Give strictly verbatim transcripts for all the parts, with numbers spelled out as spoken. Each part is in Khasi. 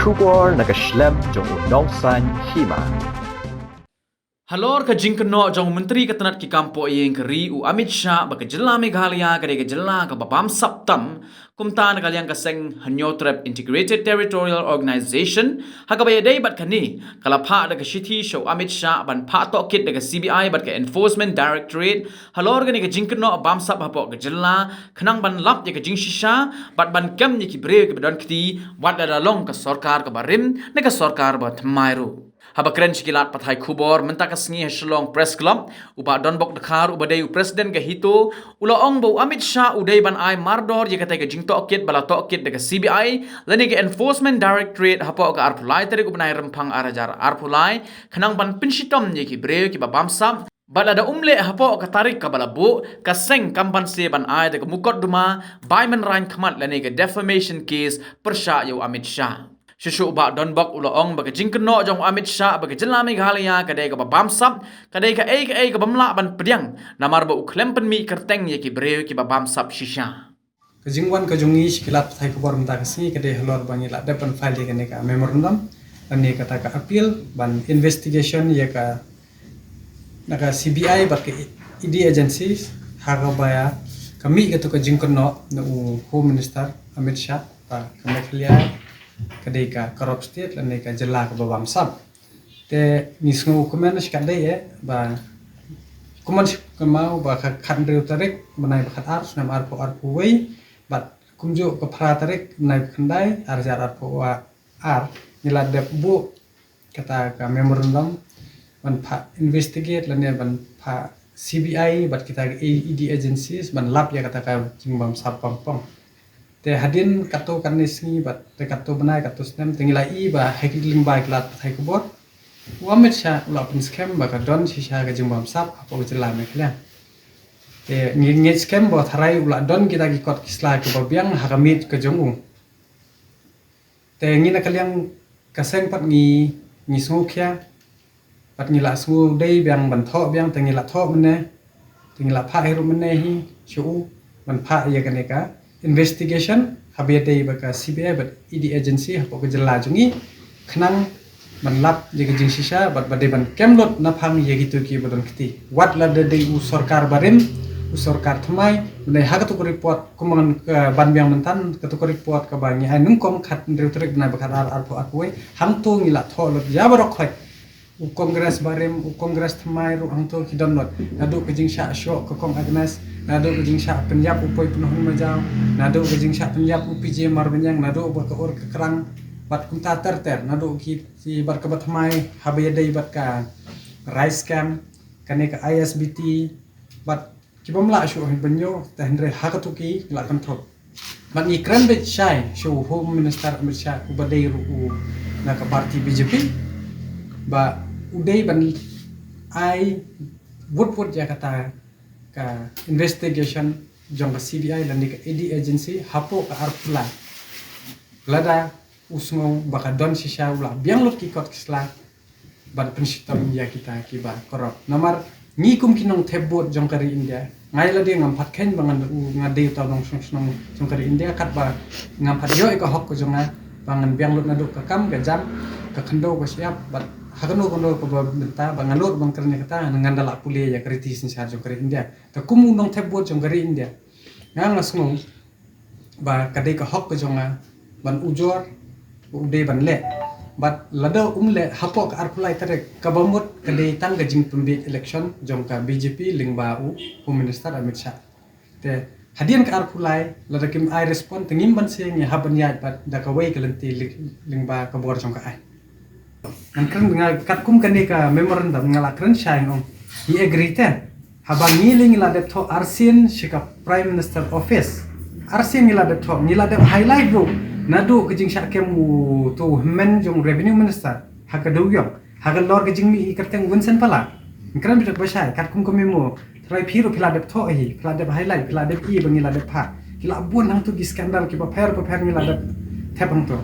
Khubor na ka shlem jong u Nongsaiñ Hima. Halor ka jingkynnoh jong u Myntri ka tnat ki kam poh ïing ka ri u Amit Shah ba ka jylla Meghalaya ka dei ka jylla kaba bamsap tam, kumta na ka liang ka seng Hynñiewtrep Integrated Territorial Organization, ha kaba ïadei bad kane, ka la phah da ka shithi sha u Amit Shah ban phah tohkit da ka C B I bad ka Enforcement Directorate halor kane ka jingkynnoh bamsap hapoh ka jylla, khnang ban lap ïa ka jingshisha bad ban kem ïa ki briew kiba don kti, wat la da long ka sorkar kaba rim ne ka sorkar ba thymmai ruh. Haba kren sha ki lad pathai khubor mynta ka sngi ha Shillong Press Club, u Bah Donbok Dkhar uba dei u President ka HITO, u la ong ba u Amit Shah u dei ban ai mardor ïa katei ka jingtohkit ba la tohkit da ka C B I lane ka Enforcement Directorate hapoh ka arphew lai tarik u bnai Rymphang ar hajar arphew lai, khnang ban pynshitom ïa ki briew kiba bamsap. Bad lada um leh hapoh ka tarik kaba la buh, ka seng kam banse ban ai da ka mukotduma bai mynrain khmat lane ka defamation case pyrshah ïa u Amit Shah. Shuh shuh u Bah Donbok u la ong ba ka jingkynnoh jong u Amit Shah ba ka jylla Meghalaya ka dei kaba bamsap, ka dei kaei kaei kabym lah ban pdiang, namar ba u khlem pynmih kyrteng ïa ki briew kiba bamsap shisha. Ka jingwan ka jong ngi sha ki lad pathai khubor mynta ka sngi ka dei halor ba ngi la dep ban file ïa kane ka memorandum, lane kata ka appeal ban investigation ïa ka, na ka C B I bad ka E D agencies, ha kaba ïa ka mih kato ka jingkynnoh na u Home Minister Amit Shah ba ka Meghalaya ka dei ka corrupt state lane ka jylla kaba bamsap. Te ngi sngew kumne shi katdei eh ba kumne shi kynmaw ba ka khathynriew tarik bnai ba khatar snem arphew arphew wei, bad kumjuh ka phra tarik bnai ba khyndai ar hajar arphew ar, ngi la dep buh kata ka memorandum ban phah investigate lane ban phah C B I bad kita ka E D agencies ban lap ïa kata ka jingbamsap bamphong. Te hadien katto katne sngi bad te katto bnai katto snem te ngi la ïohi ba ha ki lyngba ki lad pathai khubor u Amit Shah u la pynskhem ba ka don shisha ka jingbamsap hapoh ka jylla Meghalaya. Te ngi ngeit skhem ba tharai u la don kita ki kot ki sla kiba biang ha ka miej ka jong u. Te ngi na ka liang ka seng pat ngi, ngi sngewkhia, pat ngi la sngew dei biang ban thoh biang, te ngi la thoh mynne, te ngi la phah hi ruh mynne hi sha u ban phah ïa kane ka investigation haba ïadei bad ka C B I bad E D agency hapoh ka jylla jong ngi, khnang ban lap ïa ka jingshisha bad ba dei ban kem lut naphang ïa kito kiba don kti. Wat lada dei u sorkar barim, u sorkar thymmai, mynne ha kato ka report kumba ngan, eh, ban biang mynta, kato ka report kaba ngi ai nyngkong khathynriew tarik bnai ba khatar arphew arphew wei, hangto ngi la thoh lut ïa baroh khoit. U Congress barim, u Congress thymmai ruh hangto ki don lut. Naduh ka jingshah shoh ka Kong Agnes, naduh ka jingshah pynïap u Poi Pynhun Majaw, naduh ka jingshah pynïap u P J Marbaniang, naduh ba ka ur ka krang, bad kumta ter ter, naduh ki, ki bad kaba thymmai haba ïadei bad ka rice scam, kane ka I S B T, bad kibym lah shuh hi ban ïoh, te hynrei ha kato ki la kynthup. Bad ngi kren beit shai sha u Home Minister Amit Shah uba dei ruh u na ka party B J P ba u dei ban ai wut wut ïa kata ka investigation jong ka C B I lane ka E D agency hapoh ka arphew lai. Lada u sngew ba ka don shisha u la biang lut ki kot ki sla ban pynshitom ïa kita kiba corrupt. Namar ngi kum ki nongthep vote jong ka ri India, nga ïa lade ngam pat kheiñ ba ngan u, nga dei uta u nongshong shnong jong ka ri India, katba ngam pat ïoh ïa ka hok ka jong nga ba ngan biang lut naduh ka kam ka jam, ka khyndew ka shyiap, bad ha kano kano kaba mynta ba nga lut ban kren ïa kata, ngan da lah pule ïa ka riti synshar jong ka ri India. Te kum u nongthep vote jong ka ri India, nga nga sngew ba ka dei ka hok ka jong nga ban ujor ba u dei ban leh. Bad lada um leh hapoh ka arphew lai tarik, kaba mut ka dei tang ka jingpynbiej election jong ka B J P lyngba u Home Minister Amit Shah. Te hadien ka arphew lai lada kim ai respond te ngim banse ngi hap ban ïaid bad da kawei ka lynti ly-, lyngba ka bor jong ka aiñ. Ngan kren nga katkum kane ka memorandum nga la kren shai, nga ong ngi agree te. Haba ngi lei ngi la dep thoh arsien sha ka Prime Minister Office. Arsien ngi la dep thoh, ngi la dep highlight ruh naduh ka jingshah kem uto u hynmen jong u Revenue Minister ha ka dewïong halor ka jingmih ïa ka kyrteng Vincent Pala. Ngan kren beit ba shai katkum ka memo. Trai phi ruh phi la dep thoh hi, phi la dep highlight, phi la dep i ba ngi la dep phah. Ki la bun hangto ki scandal kiba pher ba pher ngi la dep thep hangto.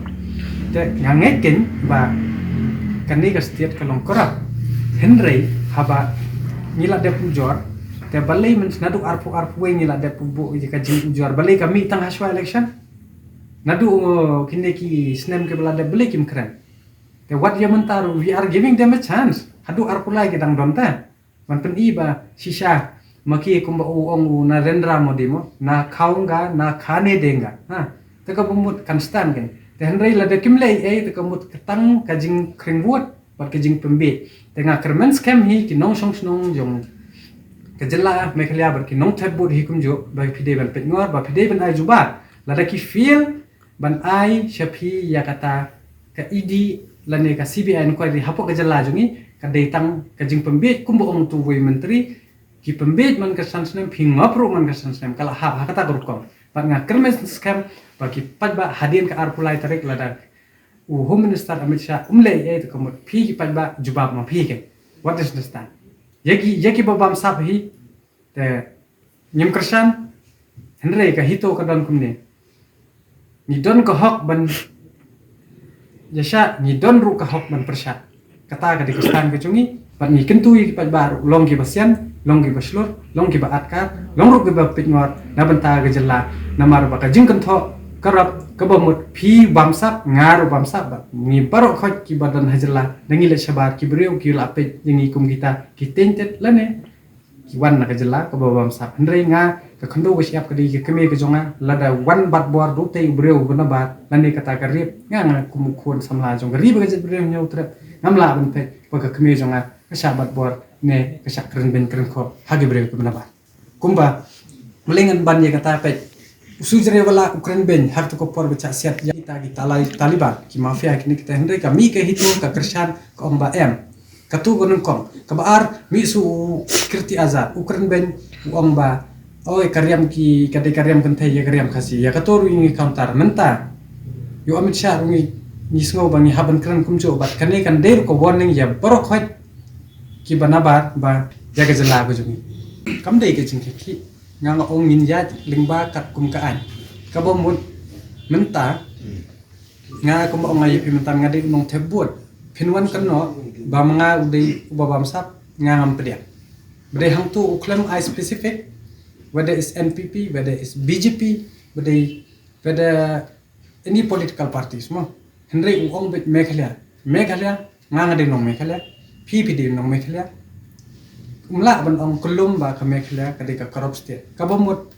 Te nga ngeit keiñ ba kane ka state ka long corrupt. Hynrei haba ngi la dep ujor, te balei mynta naduh arphew arphew wei ngi la dep buh ïa ka jingujor, balei ka mih tang ha shuwa election? Naduh, uh, kine ki snem kiba la dep beli kim kren. Te wat ïa mynta ruh, we are giving them a chance. Haduh arphew lai ki dang don te. Ban pyni ba shisha ma ki kumba u ong u Narendra Modi mo, na khaunga, na khane denga. Ha. Te kaba mut kan stand kan. Te hynrei lada kim leh ei, te ka mut ka tang ka jingkhring vote bad ka jingpynbiej. Te nga kyrmen skhem hi ki nongshong shnong jong ka jylla Meghalaya bad ki nongthep vote hi kumjuh, ba phi dei ban peit ngor, ba phi dei ban ai jubab. Lada ki fail ban ai sha phi ïa kata ka E D lane ka C B I inquiry hapoh ka jylla jong ngi, ka dei tang ka jingpynbiej kumba ong utu uwei u myntri, ki pynbiej man ka san snem, phi ngop ruh man ka san snem, ka la hap ha kata ka rukom. Bad nga kyrmen skhem ba ki paidbah hadien ka arphew lai tarik lada u Home Minister Amit Shah um leh ei, te ka mut phi ki paidbah jubab ma phi ke. What is the stand? Ïa ki, ïa kiba bamsap hi, te ngim kyrshan, hynrei ka HITO ka don kumne. Ngi don ka hok ban ïashah, ngi don ruh ka hok ban pyrshah. Kata ka dei ka stand ka jong ngi, bad ngi kyntu ïa ki paidbah ruh, long kiba sian, long kiba shlur, long kiba atkar, long ruh kiba peit ngor na bynta ka jylla, namar ba ka jingkynthoh ka rap, kaba mut phi bamsap, nga ruh bamsap, bad ngi baroh khoit kiba don ha jylla, da ngi leit shabar, ki briew ki la peit ïa ngi kum kita ki teng tet lane ki wan na ka jylla kaba bamsap. Hynrei nga, ka khyndew ka shyiap ka dei ka kmie ka jong nga, lada wan bat bor, du tei u briew uba nabar lane kata ka riep, nga, nga kum u khun samla jong ka ri bad ka jaitbynriew Hynñiewtrep, ngam lah ban peit ba ka kmie jong nga ka shah bat bor ne ka shah kren beiñ kren khop ha ki briew kiba nabar. Kumba, mlei ngan ban ïa kata, peit, u Sujrewala u kren beiñ ha kato ka por ba shah siat ïa kita ki Tala-, Taliban, ki mafia kine kita, hynrei ka mih ka HITO ka kyrshan, ka ong ba em. Kato ka nyngkong. Kaba ar, mih shuh u Kirti Azad, u kren beiñ, u ong ba, oi, ka riam ki, ka dei ka riam kynthei ïa ka riam Khasi, ïa kato ruh ngi counter mynta. Ïa u Amit Shah ruh ngi, ngi sngew ba ngi hap ban kren kumjuh, bad kane kan dei ruh ka warning ïa baroh khoit kiba nabar ba ïa ka jylla ka jong ngi. Kam dei ka jingkhih khih, nga nga ong ngin ïaid lyngba katkum ka aiñ. Kaba mut mynta, nga kumba ong nga ïa phi mynta, nga dei u nongthep vote. Phin wan kynnoh ba ma nga u dei uba bamsap, nga ngam pdiang. Ba dei hangto u khlem ai specific, whether is N P P, whether is B J P, ba dei, whether any political parties mo. Hynrei u ong beit Meghalaya. Meghalaya, nga nga dei nong Meghalaya. Phi phi dei nong Meghalaya. Um lah ban ong kyllum ba ka Meghalaya ka dei ka corrupt state. Kaba mut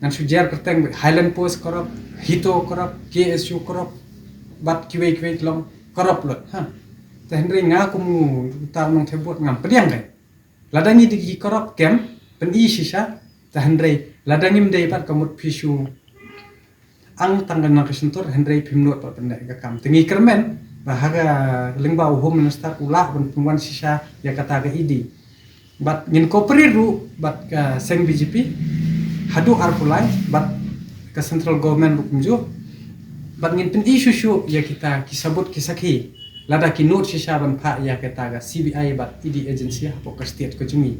ngan shu jer kyrteng beit, Highland Post corrupt, HITO corrupt, K S U corrupt, bad kiwei kiwei ki long corrupt lut. Ha. Te hynrei nga kum uta u nongthep vote ngam pdiang kai. Lada ngi dei ki corrupt, kem pyni shisha, te hynrei lada ngim dei pat, ka mut phi shu ang tang ka nang ka shyntur, hynrei phim nud pat ban leh ka kam. Te ngi kyrmen ba ha ka lyngba u Home Minister u lah ban pynwan shisha ïa kata ka E D. Bad ngin cooperate ruh bad ka seng B J P haduh arphew lai, bad ka central government ruh kumjuh. Bad ngin pyni shuh shuh ïa kita ki sabut ki sakhi. Lada ki nud shisha ban phah ïa kata ka C B I bad E D agency hapoh ka state ka jong ngi.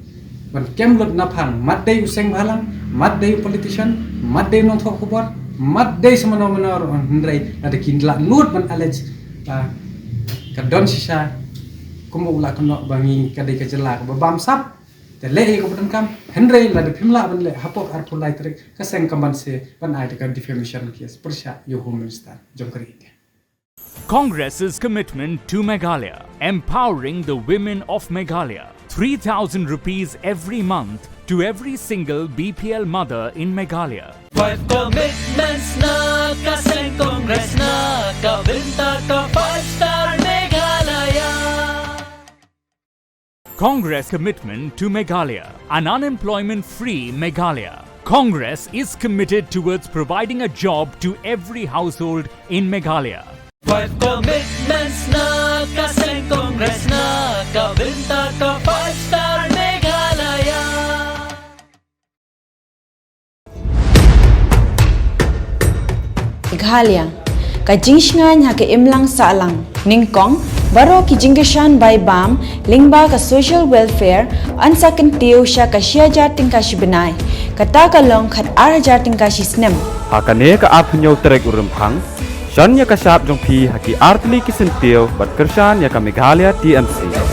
Ban kem lut naphang, mat dei u seng bhalang, mat dei u politician, mat dei u nongthoh khubor, mat dei sa mano mano ruh, hynrei lada ki la nud ban allege, ah, ka don shisha, kumba u la kynnoh ba ngi ka dei ka jylla kaba bamsap, te leh ïa kaba donkam, hynrei lada phim lah ban leh hapoh arphew lai tarik, ka seng kam banse ban ai da ka defamation case pyrshah ïa u Home Minister jong ka ri India. Congress's commitment to Meghalaya, empowering the women of Meghalaya. Three thousand rupees every month to every single B P L mother in Meghalaya. Five commitments na ka seng Congress na ka bynta ka five star Meghalaya. Congress commitment to Meghalaya, an unemployment-free Meghalaya. Congress is committed towards providing a job to every household in Meghalaya. Five commitments na ka seng Congress na ka bynta ka five star Meghalaya. Meghalaya, ka jingshngaiñ ha ka imlang sahlang. Nyngkong, baroh ki jingkyrshan bai bam lyngba ka social welfare yn sa kyntiew sha ka shi hajar tyngka shi bnai, kata ka long khat ar hajar tyngka shi snem. Ha kane ka arphew hynñiew tarik u Rymphang, shon ïa ka shap jong phi ha ki artylli ki syntiew bad kyrshan ïa ka Meghalaya T M C.